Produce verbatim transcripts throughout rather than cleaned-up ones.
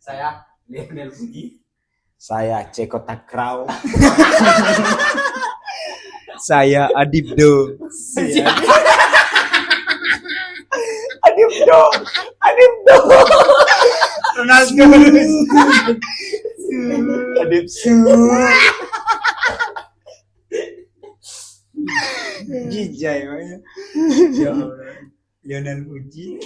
Saya Lionel Puji. Saya Ceko Takraw. Saya Adipdo. Adipdo. Adipdo. Ronaldo. Adipsu. Gijay, makanya. Ya Allah. Lionel Puji.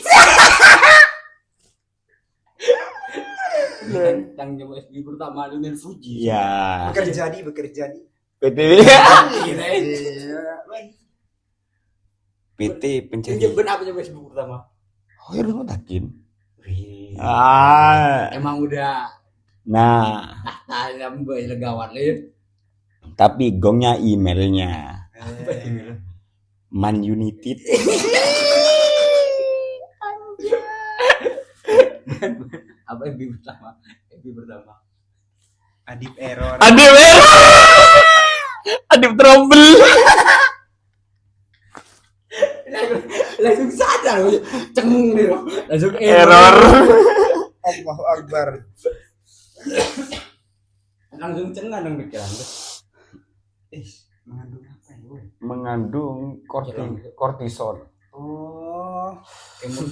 Yang, yang nyoba S B pertama Lionel Puji. Ya. Bekerja di, bekerja di. P T W. Iya, P T Pencari. Bener apa nyoba S B pertama? Khairul Mutakin. Wih. Ah. Emang udah. Nah. Ah, tanya Mbak, gawat lah ya. Tapi gongnya emailnya. Apa email? Man United. Apa M B pertama? M B pertama. Adip error. Adip error. Adip trouble. Langsung, langsung sadar, ceng nih, langsung error. Error. Allahu Akbar. Langsung cengang nang pikiran. Eh, mengandung apa ya, Boy? Mengandung korti-, kortison. Oh. Kayak mun,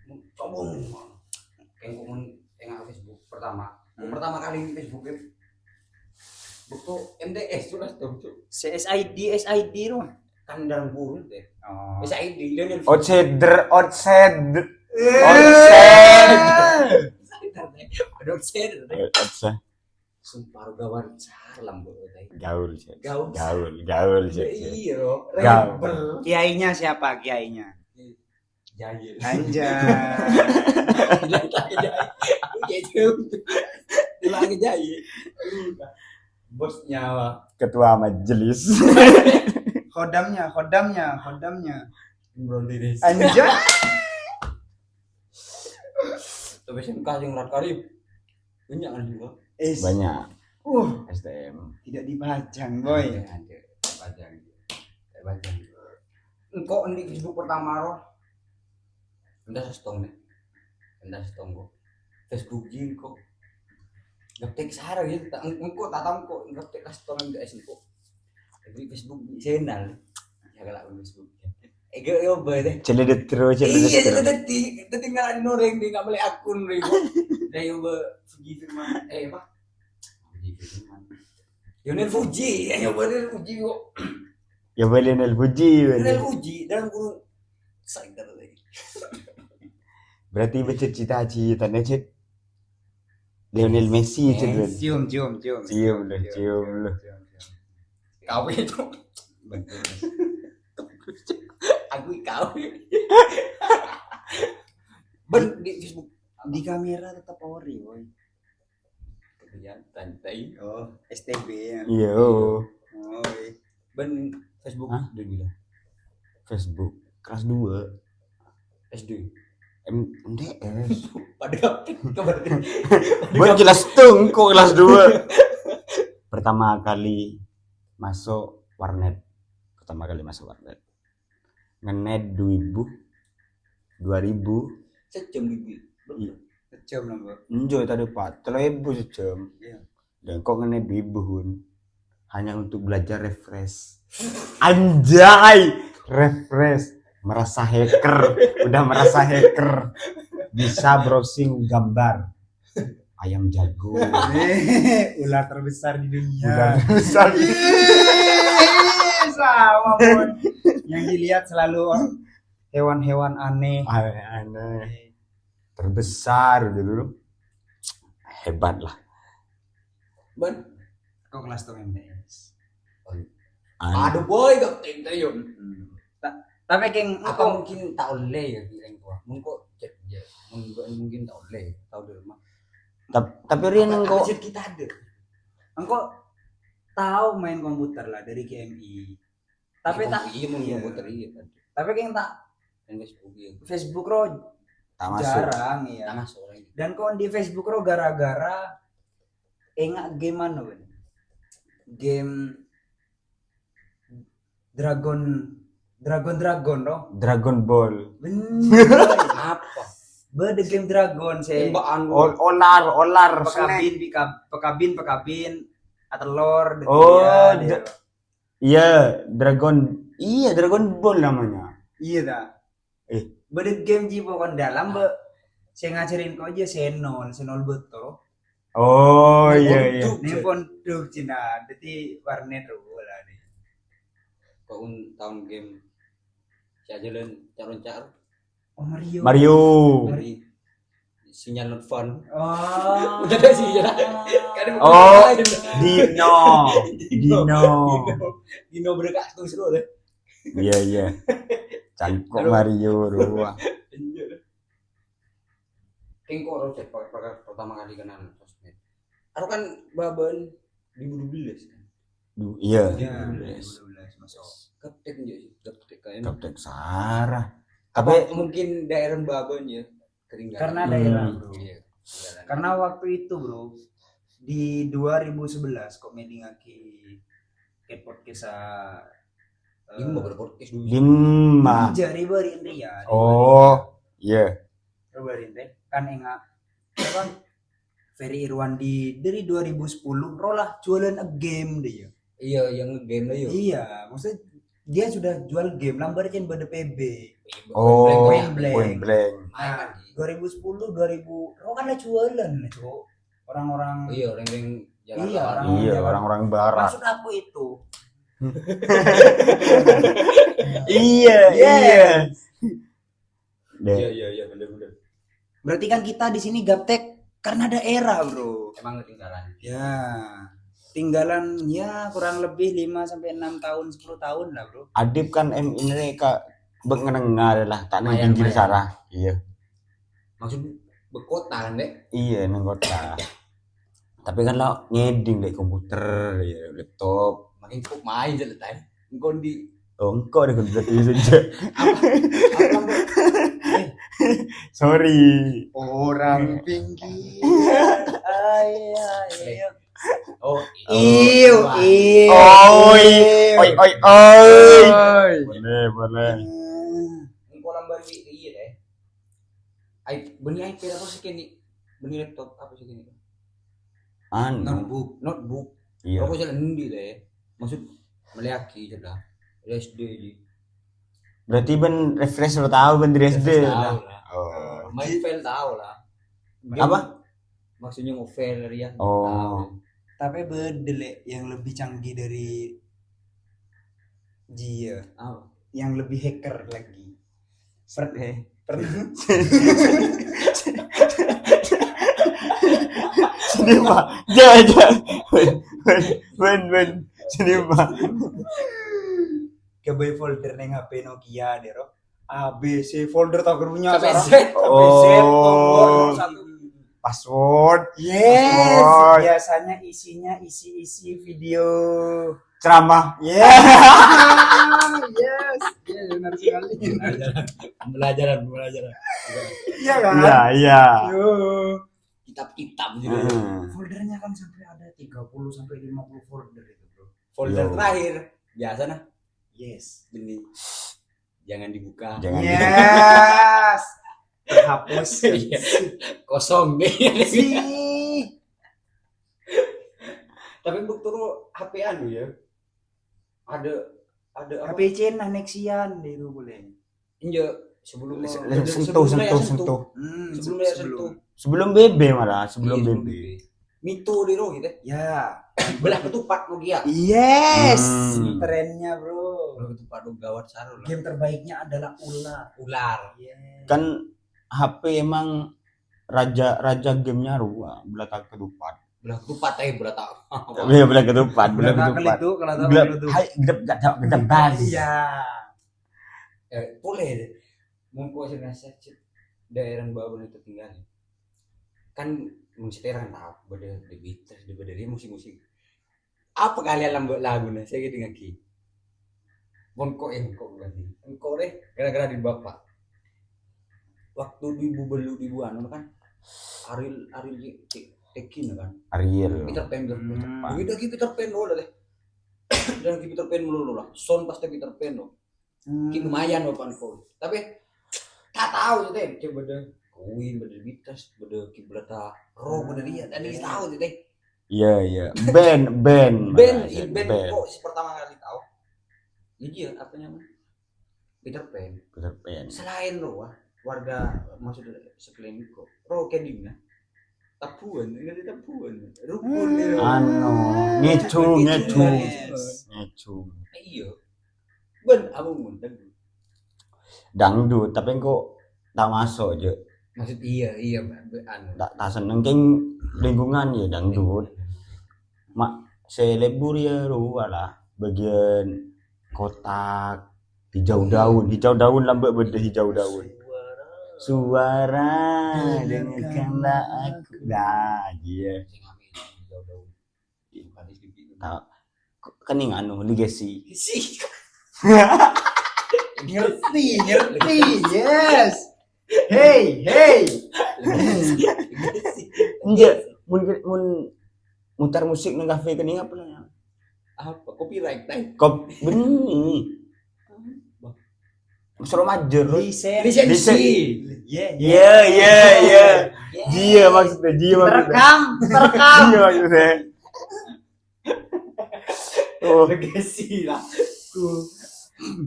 mun, coba mun. Kayak mun tengah Facebook pertama. Hmm. Pertama kali Facebook kan. Buku M T S tuh lah tuh. C S I D, S I D tuh. Kan dalam kurung deh. Oh. S I D, Lionel. Outsider, outside. Eh. Outside. Ada outsider deh. Eh, outside. Sumpah, gaul besar lah, Mbok, tadi. Gaul, Cek. Gaul. Gaul, gaul, Cek. Iya, Ro. Gaul. Rebel. Kiainya siapa, kiainya? Jaya. Anjay. Bilang tak Jaya. Aku Jaya. Bilang Jaya. Bos nyawa. Ketua majelis. Khodamnya, khodamnya, khodamnya. Imron Tiris. Anjay. Tapi S M K yang Rat Karib. Banyak kan juga? Is. Banyak. Uh. S T M. Tidak dipajang, Boy. Ada, ada. Dipajang. Dipajang. Engko' ini Facebook pertama, Ro. Endah sestong, nih. Endah sestong, kok. Facebook gini, kok. Ngetik sarang ya, tak, engko' tak tahu, kok. Ngetik custom M T S, kok. Di Facebook, di channel. Ya, kalau Facebook. Ega yo, Boy, deh. Celedet terus, celedet terus. Iya, celedet di, ketinggalan orang di, nggak beli akun, Ri. Dah, yo, Boy, Fuji Firman. Eh, apa? Fuji Firman. Lionel Fuji, ya, yo, Boy, Lionel Fuji, kok. Ya, Boy, Lionel Fuji, Boy. Lionel Fuji, dalam kurung, saya kata tadi. Berarti bercita-cita, cita-citanya, Cit? Lionel Messi, Cit, Messi. Cium, cium, cium. Cium, loh, cium, cium, loh. Cium, cium. Kawin, Cok. Betul. Aku kawin. Ben, di Facebook. Di kamera tetap ori, Boy. Kemudian, santai. Oh, S T B ya? Iya, oh. Oh, iya. Ben, Facebook. Hah? Dulu lah. Facebook. Kelas dua. S D. M-, M T S. Pada kapan? Buat jelas tuh, kok kelas dua. Pertama kali masuk warnet. Pertama kali masuk warnet. Ngenet dua ribu, dua ribu. Sejam, Bibi. I-, Sejam, nambah. Enjoy tadi, Pak. Telung ebu sejam. Iya. Dan kok ngenet dua ribu, Hun? Hanya untuk belajar refresh. Anjay, refresh. Merasa hacker, udah merasa hacker. Bisa browsing gambar ayam jago. Eh, ular terbesar di dunia. Ular terbesar. Ih, sama, Boy. Yang dilihat selalu hewan-hewan aneh. Aneh-aneh. Terbesar dulu. Hebat lah. Ben, kok kelas tuh M T S? Oh, aneh. Aduh, Boy, kok M T S, yo. Hmm. Ta-, tapi keng apa engko mungkin tak oleh ya, kira-kira. Mungkin cek ya. Mungkin, mungkin tak oleh, tahu dari mana. Tap-, tapi Rian apa, engko apa cek kita ada? Engko tahu main komputer lah dari G M I. Tapi iya, tak, iya, mau iya. Komputer, iya, kan. Tapi keng tak Yang Facebook, iya. Facebook ro tak masuk. Jarang, ya. Tak masuk lagi. Dan kok di Facebook ro gara-gara enggak game anu, kan? Game Dragon, Dragon, Dragon, ro? Dragon Ball. Bener. Apa? Bâdâ game Dragon sè tembakan. Ol-, olar, olar, pekabin, peka-, pekabin, pekabin, atelor, oh, iya, d-, iya, Dragon. Iya, Dragon Ball namanya. Iya, ta? Eh. Bâdâ game jiyâ pokon dalam, Mbak. Sè ngajhârin ko' jiyâ Xenon, Xenon beto. Oh, iya, iya. Nèng pondhuk Cina, dhâddhi warnet rowa la, nè. Ko' un taon game sè ajhâlân car-oncar. Oh, Mario. Mario. Dari sinyal not found. Oh. Udah ada sinyal. Kan oh, bukan lain. Dino. Dino. Dino. Dino. Dino berdekat terus lo deh. Iya, iya. Cangkok Mario rowa. Iya. Kèng ko' ro cèt pa-, pa-, pertama kali kenal sosmed. Aro kan Baban dua ribu dua belas kan? Du-, iya. Iya, dua ribu dua belas masuk. Gaptek aja sih, gaptek kayaknya. Gaptek sarah. Apa tapi mungkin daerah Baban ya? Ketinggalan. Karena daerah, hmm, bro. Iya, ketinggalan. Karena waktu itu, bro, di dua ribu sebelas ko' melingake Cat Podcast, ah, eh, Bima berpodcast dulu. Bima. Jari bari ente ya. Oh, iya. Bari ente kan enggak apa? Ferry Irwandi dari dua ribu sepuluh, roh lah jualan game deh ya. Iya, yang game lah ya. Iya, maksudnya dia sudah jual game, lambar kan pada P B. Oh, point blank. Point blank. Nah, main lagi. Dua ribu sepuluh, dua ribu, roh kan lah jualan, Cok. Orang-orang, iya, orang yang jalan, iya, orang, iya, orang-orang barat. Maksud aku itu. Iya, iya. Yes. Deh. Iya, iya, iya, bener, bener. Berarti kan kita di sini gaptek karena daerah, bro. Emang ketinggalan. Ya, tinggalan ya kurang lebih lima sampai enam tahun, sepuluh tahun lah, bro. Adip kan em ini ka bek ngenengar lah, tak neng pinggir sarah. Iya. Maksud bek kota kan, Dek? Iya, neng kota. Tapi kan lo ngeding dek komputer, ya, laptop. Makin kok main aja lah, Tay. Engkau di oh, engkau deh komputer itu saja. Apa? Apa, Mbak? Eh. Sorry. Orang pinggir. Ayo, ayo. Oh, iyo, iyo. Oi, oi, oi, oi. Oi. Boleh, boleh. Engkau lambar di iya deh. Ai, bânnè iPad apa sih kènè'? Bânnè laptop apa sih kènè'? Anu. Notebook. Notebook. Iya. Roko jalan endi le? Maksud mèlèyaghi jelas. S D ji. Berarti bân refresh lo tahu bân dari S D. Refresh tahu lah. Oh. Main file tahu lah. Apa? Maksudnya mau file ya. Oh. Tahu. Tapi bâdâ le yang lebih canggih dari Jia. Apa? Yang lebih hacker lagi. Per-, eh, pernah. Sini, Pak. Jangan, jangan. Ben, ben, ben. Sini, Pak. Coba folder neng H P Nokia deh, Ro. A B C folder tak karunya. Sampai Z. Sampai Z, oh. Nomor satu. Password. Yes, password. Biasanya isinya isi-isi video ceramah. Yes. Yes, yes, benar sekali. Pembelajaran, pembelajaran, pembelajaran. Iya kan? Iya, iya. Yo. Kitab-kitab gitu. Hmm. Foldernya kan sampai ada tiga puluh sampai lima puluh folder itu, bro. Folder terakhir biasa nah. Yes. Ini. Jangan dibuka. Jangan dibuka. Yes. Terhapus. Iya. Kosong nih. Sih. Tapi untuk turu H P anu ya. Ada, ada apa? H P Cina Nexian deh dulu boleh. Iya, sebelum se-, se-, sebelum sentuh, sentuh, sentuh. Hmm, sebelum se-, sentuh. Sebelum B B malah, sebelum B B. Iya, sebelum B B. Mito di roh gitu. Ya. Belah ketupat lo dia. Yes. Hmm. Trennya, bro. Belah ketupat lo gawat saru lah. Game terbaiknya adalah ular. Ular. Yes. Kan H P emang raja, raja gamenya rowa, belah tak ketupat. Belah ketupat aja belah tak. Iya, belah ketupat, belah ketupat. Belah tak kelidu, kalau tak kelidu. Hai, gedep, gedep, gedep, bali. Iya. Eh, boleh deh. Mongko sing rasa cek daerah Mbak Abang itu tinggal. Kan mung seterang tau, bâdâ The Beatles, bâdâ dia musik-musik. Apa kalian lambâ' laguna? Saya gitu ngaki. Mongko ya, mongko berarti. Mongko deh, gara-gara di bapak. Waktu dua ribu belu, dua ribu anu kan, Ariel, Ariel cek, cek, cek gini kan. Ariel. Peter Pan, Peter Pan. Hmm. Itu lagi Peter Pan dulu deh. Dan lagi Peter Pan dulu lah. Sound pasti Peter Pan loh. Hmm. Ki lumayan loh, Pan, kok. Tapi, tak tahu sih, Teh. Coba deh. Kuwi bâdâ Beatles, bâdâ Kiblat, roh bâdâ dia. Tadi tahu sih, Teh. Iya, iya. Band, band. Band, malah, iya, band band. Kok sih pertama kali tahu? Iya, apa namanya? Peter Pan. Peter Pan. Selain roh, warga maksudnya sekeliling kok. Roh kedingnya. Tabuan, ngerti tabuan. Rukun Hmm. Anu, ngejung, ngejung. Ngejung. Iya. Ben, apa ngundang? Dangdut, tapi engko' ta' maso', Jo. Maksud iya, iya, Mbak. Be-, anu. Ta', ta' seneng keng lingkungan ya dangdut. Mak, sè lebur ya rowa lah, bagian kotak, hijau daun, hijau daun lambâ' bâdâ hijau daun. Suara, dengarkanlah aku. Nah, iya. Sing ame hijau daun. Bukan S D P. Nah, k-, kening anu, Legacy. Sih. Ngerti, ngerti, yes. Hey, hey. Enggak, mun, mun mutar musik nang kafe kening apa namanya? Apa? Copyright, Tay? Kop-, bener. Apa? Suruh majur. Lisensi. Lisensi. Iya, iya, iya. Iya, iya, iya. Iya, maksudnya, iya, maksudnya. Terekam, terekam. Iya, maksudnya. Oh. Legacy lah. Ku.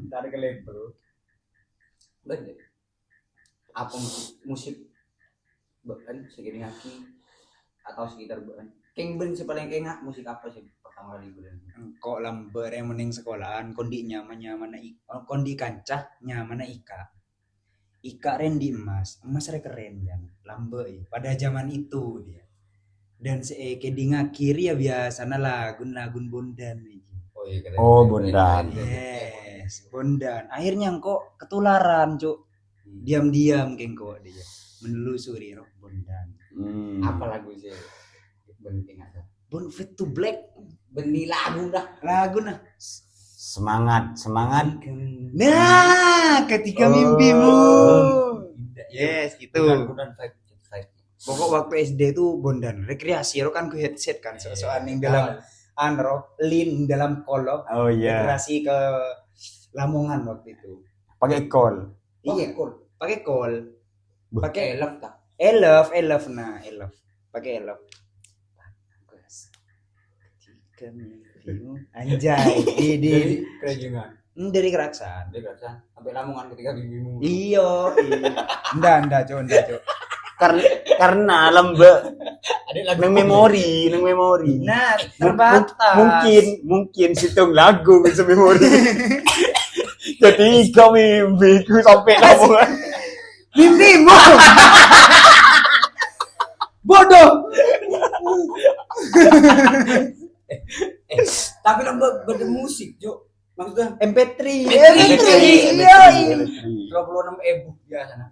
Tarik ke label. Bener. Apa musik, musik bâ'ân sè kènèngngaghi atau sekitar bâ'ân? Kèng bâ'ân sè palèng èngà' musik apa sè pertama kali bâ'ân? Engko' lambâ' rè mending sekolahan, kondi' nyaman-nyamanna i-, kondi' kanca nyamanna Ika. Ika rè andi' emas, emas rè keren, Jan. Lambâ', ya. Pada zaman itu dia. Dan sè èkèdingngaghi rèya biyasana lagu-lagu Bondan iki. Oh, iya, keren. Oh, keren, Bondan. Keren, keren. Yes, Bondan. Akhirnya engko' ketularan, Cuk. Hmm. Diam-diam kèng engko' dia menelusuri roh Bondan. Hmm. Apa lagu sih? Bâ'ân ingat, Sir? Born Fade to Black. Bânnè lagu dah. Lagu nah. Semangat, semangat. Nah, ketika mimpimu. Oh. Yes, gitu. Bukan, bukan Fade, Fade. Pokok waktu S D tuh Bondan rekreasi, ro kan ku headset kan, so-soan yang dalam, anu, ro, lin dalam kol, ro. Oh, iya. Rekreasi ke Lamongan waktu itu. Pakai kol. Iya. Pakai kol. Pakai kol. Beuh. Pakai elf, ta? Elf, elf, nah, elf. Pakai elf. Bagus. Ketika mimpimu. Anjay, di, di, dari Kerajengan. Hmm, dari Keraksan. Dari Keraksan. Sampai Lamongan ketika mimpimu. Iya, iya. Ndak, ndak, Cok, ndak, Cok. Kar-, karena lambâ'. Ada lagu neng memori, neng memori. Nah, mung-, terbatas. Mungkin, mungkin situng lagu bisa memori. Jadi, kami mimpiku sampai Lamongan. Mimpimu. Bodoh. Eh, eh, tapi kan be-, beda musik, Cuk. Maksudnya M P three. M P three. M P three. Iya, iya. M P three. Dua puluh enam ribu biasanya.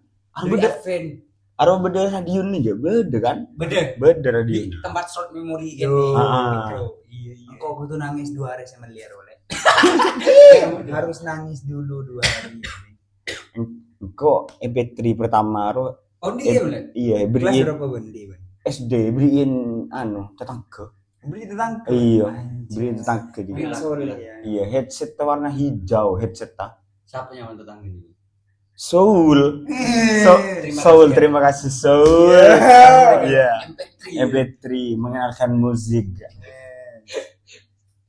Aro beda radio nih, ya, beda kan? Beda. Beda radio. Di tempat slot memori kan. Yo. Heeh. Mikro. Iya, iya. Engko' kudu nangis dua hari sama liar oleh. Harus nangis dulu dua hari. Engko' M P three pertama ro. Oh, ndi, iya, Bang? Iya, kelas berapa, Bang? Ndi, Bang? S D, beliin anu, tetangga. Beli tetangga? Iya, anjir. Beli tetangga dia. Beli sore, ya. Iya, headset warna hijau, headset ta. Siapa yang tetangga ini? Soul. Eh. So-, terima Soul, kasih, ya. Terima kasih, Soul. Iya. Iya. M P three. M P three, mengenalkan musik. Eh.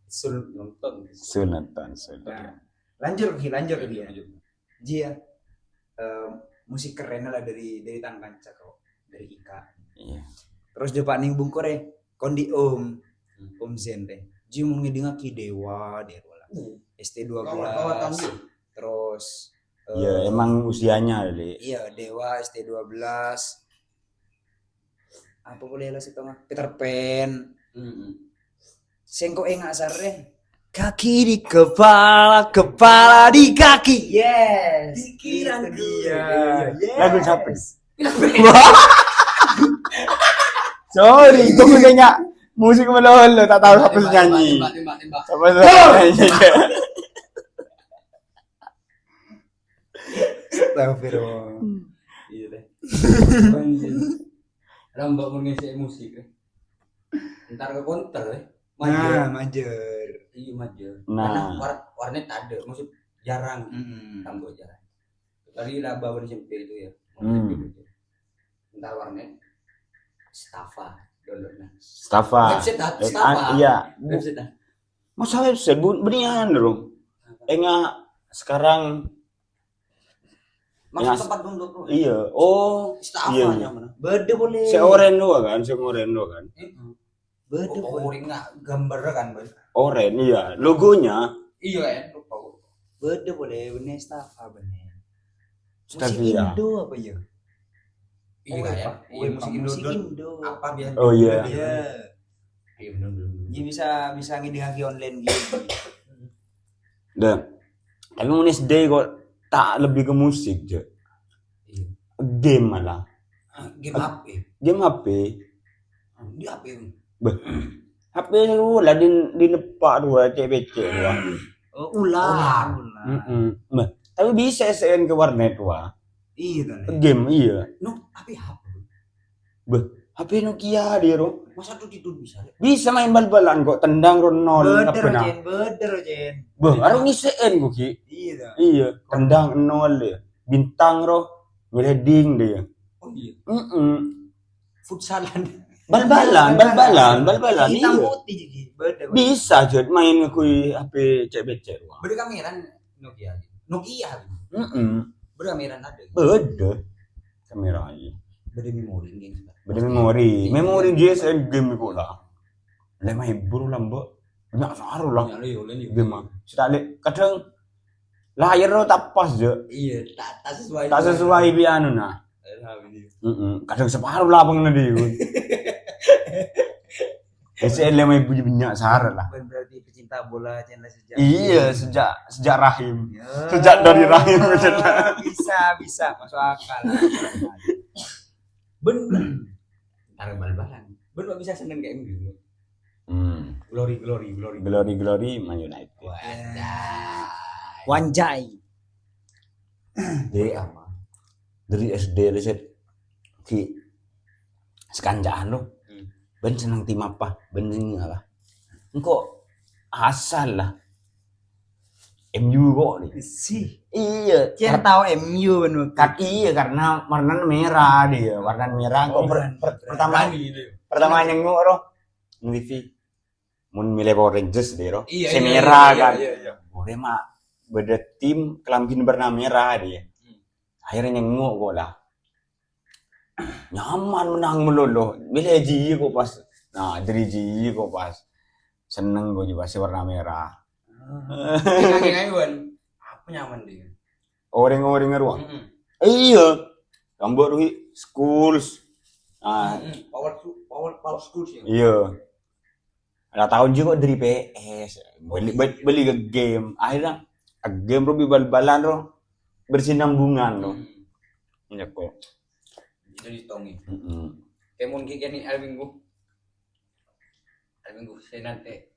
Sul nonton. Sul nonton, Sul. Nah, lanjut lagi, lanjut lagi, ya. Lanjut. Ji, ya. Eh, musik keren lah dari, dari tang kanca kok, dari Ika. Iya. Terus coba ning bungkur, eh, kondi Om. Hmm. Om Zen deh. Ji mau ngedingake Dewa, Dewa lah. Hmm. S T dua belas. Kawatan. Terus, iya, eh, emang usianya, Dek. Iya, Dewa, S T dua belas. Apa boleh lah situ mah? Peter Pan. Mm-mm. Sengko enga' sarre. Kaki di kepala, kepala di kaki. Yes. Pikiran itu gue. Dia. Yes. Lagu siapa nih? Peter Pan. Sorry, gue punya musik melolo, tak tahu siapa yang nyanyi. Tembak, tembak, tembak, tembak. Siapa yang nyanyi? Astagfirullah. Hmm. Iya deh. Anjir. Rambak mun ngisi musik, eh. Entar ke konter, eh. Majeur. Nah, majeur. Iya, majeur. Nah. Karena war-, warnet ada, maksud jarang. Mm-mm. Rambak jarang. Tadi lah bawa di S M P itu ya. Hmm. Entar warnet. Stafa, downloadnya. Stafa. Website dah, Eh, Stafa. an- iya. Bu- Website dah. Masa website, bu-, bunian, bro. Enggak, sekarang Maksud Mas- tempat download, bro. Iya. Oh, Stafa iya, iya. Namanya. Beda boleh. Si oren doang kan, si oren doang kan. Heeh. Beda Oh, boleh. Oren nggak gambar kan, bro. Oren, iya. Logonya. Iya, kan? Lupa. Beda boleh, bener Stafa, bener. Musik Stafa, iya. Indo apa ya? Iya, Oh, kan, ya? apa? Iya, Oh, musik Indo, musik Indo. Indo. Apa biasa? Oh, iya. Iya. Iya, bener, bener, bener. Jadi bisa, bisa ngedengake online gitu. Dah. Tapi mun S D kok tak lebih ke musik, Cuk. Iya. Game malah. Ah, game Ag- H P. Game H P. Di H P. Beh. H P lu lah di, di nepak dua, cek-becek dua. Oh, ular. Ular. Ular. Mm-mm. Beh, tapi bisa S N ke warnet, wah. Iya, tuh, nih. Game, iya. No, tapi apa? Beh, H P Nokia dia, Ro. Masa tuh tidur bisa, ya? Bisa main bal-balan kok, tendang ro nol, Beder, apa nah? Jen, beder, Jen. Beh, Beder. Aro ngiseen kok, Ki. Iya, tuh. Iya, tendang nol dia. Bintang, Ro. Ngeleding dia. Oh, iya. Mm-mm. Futsalan. Bal-balan, bal-balan, bal-balan, Hitam iya. Putih, Ji. Beda, beda. Bisa, Jod, main kui H P cek-becek, wah. Beda kamera Nokia, Ji. Nokia, Ji. Mm-mm. Beda kamera ada, Ji. Beda. Kamera aja. Beda memori, Ji. Beda memori. Iya. Memori G S M game itu lah. Lima ribu lah, Mbok. Banyak saru lah. Iya, iya, iya. Game, ah. Sita le-, kadang layar lo tak pas, Jo. Iya, tak, tak sesuai Tak dengan sesuai bi anu, nah. Alhamdulillah. Mm-mm. Kadang separuh lapang nanti. Biasanya lima ribu banyak saran lah. Bukan berarti pecinta bola channel sejak Iya, sejak, sejak rahim. Ya. Sejak dari rahim, bisa, bisa. Masuk akal. Bener. Ntar bal-balan. Bener bisa seneng kayak gini. Hmm. Glory, glory, glory. Glory, glory, Man United. Wadah. Wanjai. Dari apa? Dari S D, dari set. Ki sekancaan lo. Hmm. Ben seneng tim apa? Ben ini apa? Engko asal lah. M U kok nih. Sih. Iya. Cian Kar- tahu M U kan waktu Kar-, iya, karena warna merah dia. Warna merah kok Oh, per-, berani, per-, berani. Pertama Berani gitu. Pertama nyengok, Ro. Nang T V. Mun milih Power Rangers deh, Ro. Iya, Si iya, merah iya, kan. Iya, iya. Boleh mak beda tim kelamin warna merah dia. Hmm. Akhirnya nyengok kok lah. Nyaman menang melulu. Milih Ji kok pas. Nah, dari Ji kok pas. Seneng kok juga si warna merah. Ah. Kira-kira, Wan, apa nyaman dia? Orang-orang ruang. Mm-mm. Iya. Tambah ruhi schools. Ah. Mm-mm. Power su-, power, power schools ya. Iya. Lah tahun juga dari P S. Beli, beli, beli ke game. Akhirnya game Robi bal-balan, Ro. Bersinambungan, Ro. Hmm. Iya kok. Jadi tongi. Mm-mm. Kayak mungkin kayak nih hari Minggu. Hari Minggu saya nanti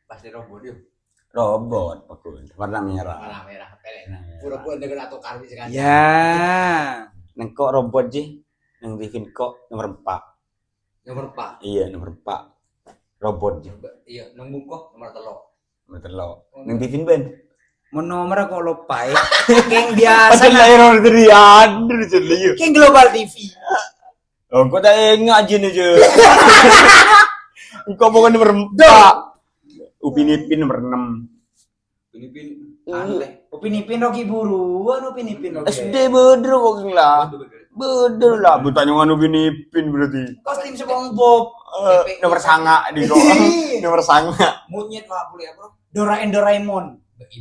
pasti robot yuk. Robot, bagus. Warna merah. Warna merah, pelek. Nah, pura-pura dengan atau karbi sekarang. Ya. Nengkok robot ji. Neng Livin kok nomor empat. Nomor empat. Iya, nomor empat. Robot ji. Iya, neng bungkok nomor telok. Nomor telok. Oh, neng Livin ben. Mau nomor kok lupa ya. Keng biasa. Ada lah error dari Andri jadi. Keng Global T V. Oh, kok tak ingat aja nih, cuy. Engkau bukan nomor empat. Upin Ipin nomor enam. Upin Ipin. Iya. Aneh. Upin Ipin Rocky buruan, Upin Ipin Rocky. S D bener kok, Geng, lah. Betul, betul. Bener lah, bertanya dengan Upin Ipin berarti. Kostum SpongeBob. Eh, nomor sanga di kok. Nomor sanga. Monyet lah boleh apa? Doraen Doraemon.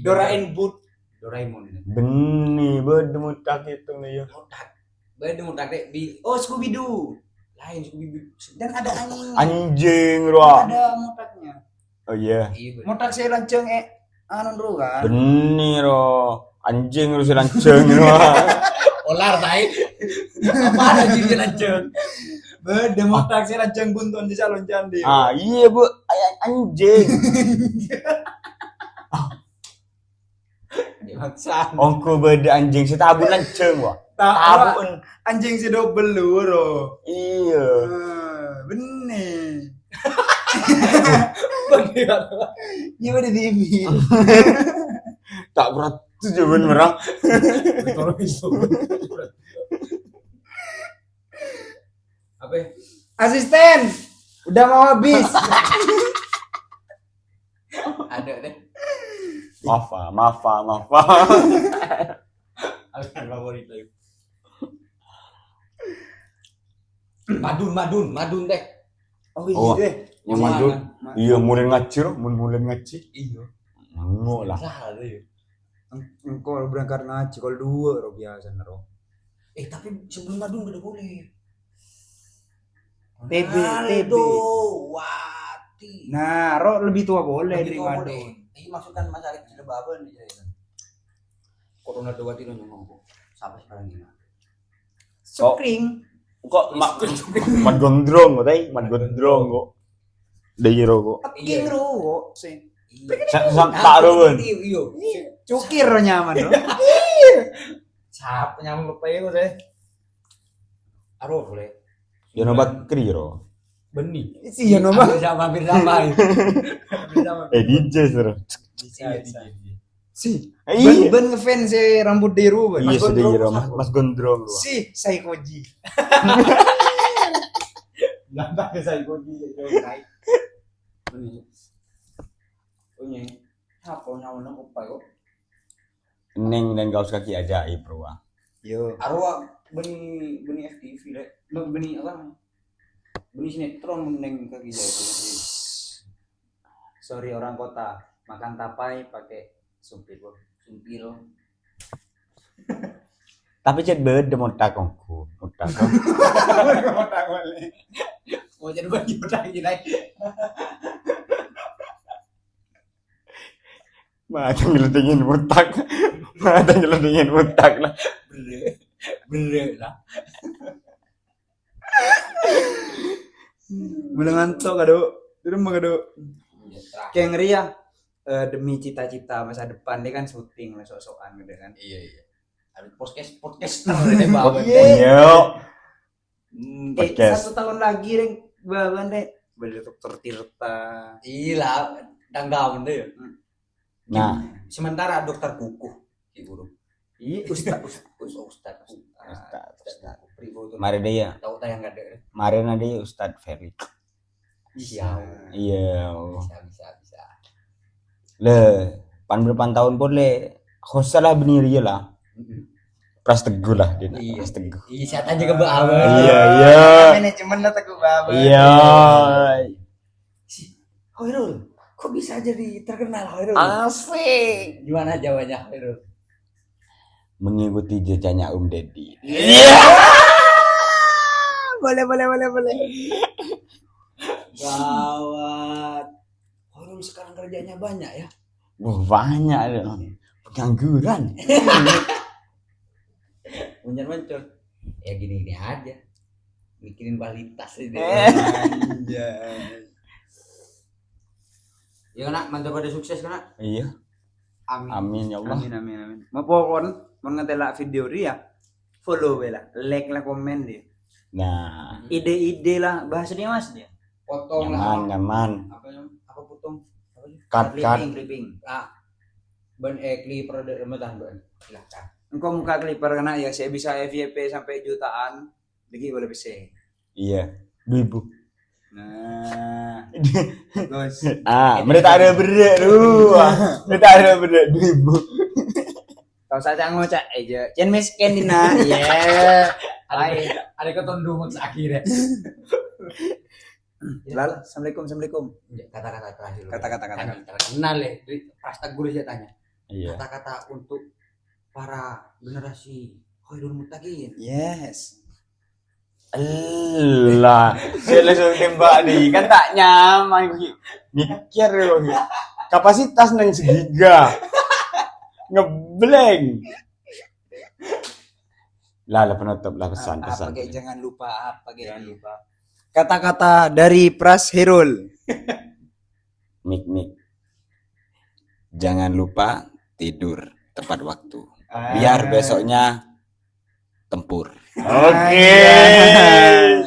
Doraen Boot. Doraemon ini. Beni, bener mutak itu nih ya. Mutak. Bener mutak deh. Bi-, oh, Scooby Doo. Lain Scooby Doo. Dan ada anjing. Anjing, Roa. Ada mutaknya. Oh iya. Iya, bener. Mutak saya lanceng, eh, anu, Ro, kan? Bener, Ro. Anjing, Ro, si lanceng, Ro. Olar, tai. Apa ada anjing si lanceng? Bener mutak saya lanceng buntun di calon candi. Ah, iya, Bu. Ay-, anjing. Maksa. Ongko beda anjing si tabu lanceng, wah. Ta-, tabu apa? Anjing si double lu, Ro. Iya. Ah, bener. Bagaimana? Iya, udah dimi. Tak berat tuh jawaban merah. Betul itu. Asisten, udah mau habis. Ada deh. Mafa, mafa, mafa. Alasan favorit lagi. Madun, madun, madun deh. Oh, iya. Oh, deh. Yang madun. Iya, mulai ngaji, Ro. Mun mulai ngaji. Iya. Ngono lah. Salah tuh, ya. Eng-, engko' berangkat ngaji, kalau dua, Ro, biasa, Ro. Eh, tapi sebelum madun udah boleh. T B, T B. Aldo Wati. Nah, Ro lebih tua boleh dari madun. Lebih tua boleh. Ini maksudnya masalah jilbaban nih, ya. Corona dua tiga nyoba kok. Sampai sekarang ini. Kok, kok ma-, mat gondrong kok, tai? Mat gondrong kok. Dai Ro kok. Iya. Ro kok, sih. Iya. Sa-, sa-, tak Ro, Bun. Iya, iya. Cukir nyaman, Ro. Iya. Siapa nyaman kok, Pak, ya, Ro? Aro boleh. Ya, nobat kri, Ro. Beni. Iya, nobat. Hampir sama, hampir sama, ya. Hampir sama. Eh, D J, Ro. Bisa, bisa. Si, iya. Ban, ban ngefans si rambut deru, Ban. Iya, Mas Gondrong, Mas, Mas Gondrong. Si, Saikoji. Nambah ke Saikoji, ya, jauh naik. Ini. Ini. Apa nyawa nang opa kok? Neng dan kaos kaki ajaib, Bro. Yo. Arwah beni, beni F T V, Lek. Beni apa? Beni sinetron neng kaki ajaib. Sorry, orang kota, makan tapai pakai sumpil, Bro. Sumpil. Tapi cek beda motak kongku, motak kongku. Motak balik. Oh, jadi bagi motak lagi, naik. Mata nyeledingin motak. Mata nyeledingin motak lah. Bener. Bener lah. Mulai ngantuk, aduh. Di rumah, aduh. Iya, terakhir. Kayak ngeri ya. Eh, demi cita-cita masa depan, dia kan syuting lah, sok-sokan gitu kan. Iya, iya. Ada podcast, podcast terus ini, Bang. Iya. Iya. Hmm, eh, podcast. Satu tahun lagi, Reng, Bang, Reng. Boleh Dokter Tirta. Iya lah, tanggapan deh ya. Hmm. Nah. Sementara dokter kukuh, Ki Guru. Iya, ustad, ustad, ustad, ustad, ustad. Ustad, ustad. Ustad Kuku, Pri Foto. Mari deh ya. Tahu tayang nggak ada. Mari nanti Ustad Ferry. Bisa. Iya. Bisa, bisa, bisa. Le, pan berpan tahun pun le, khosalah beni riya lah. Mm-mm. Pras Teguh lah, dia nak. Iya. Pras Teguh. Iya, saya tanya ke Mbak Awa. Iya, iya. Manajemen lah Teguh Mbak Awa. Iya. Si, Hoirul, kok bisa jadi terkenal, Hoirul? Asik. Gimana jawabannya, Hoirul? Mengikuti jejaknya Om Deddy. Iya. Boleh, boleh, boleh, boleh. Gawat. Hoirul sekarang kerjanya banyak ya? Wah, banyak. Pengangguran. Muncul-muncul. Ya gini-gini aja. Mikirin kualitas itu. Eh. Anjay. Ya, Nak, mantap pada sukses, Nak. Iya. Amin. Amin, ya Allah. Amin, amin, amin. Mau pokoknya, mau ngetela video dia, follow we lah, like lah, komen dia. Nah. Ide-ide lah, bahas dia, Mas, dia. Potong lah. Nyaman, nyaman. Apa yang, apa potong? Apa sih? Cut, cut. Clipping, clipping. Ah. Ben, eh, clipper dari Ramadan, Ben. Silakan. Engkau muka clipper kena ya, saya bisa F Y P sampai jutaan. Lagi boleh pesen. Iya, dua ribu. Nah, bagus. Ah, mereka ada berat tu. Ah, mereka ada berat dua ribu. Kau saja ngocak aja. Jangan miskin, Dina. Iya. Ada, ada ketundungan akhirnya. Lalu, assalamualaikum, assalamualaikum. Kata-kata terakhir. Kata-kata, kata-kata. Kan terkenal ya. Jadi, pas tegur saya tanya. Iya. Kata-kata untuk para generasi Khairul Muttaqin. Yes. Elah, saya langsung tembak nih. Kan tak nyaman, Ki. Mikir, Ki. Kapasitas nang segiga. Ngeblank. Lah, lah, penutup lah, pesan, apa, pesan. Apa, Ki? Jangan lupa apa, Ki? Jangan lupa. Kata-kata dari Pras Herul. Mik, mik. Jangan lupa tidur tepat waktu. Ah. Biar besoknya tempur. Oke. Anjay.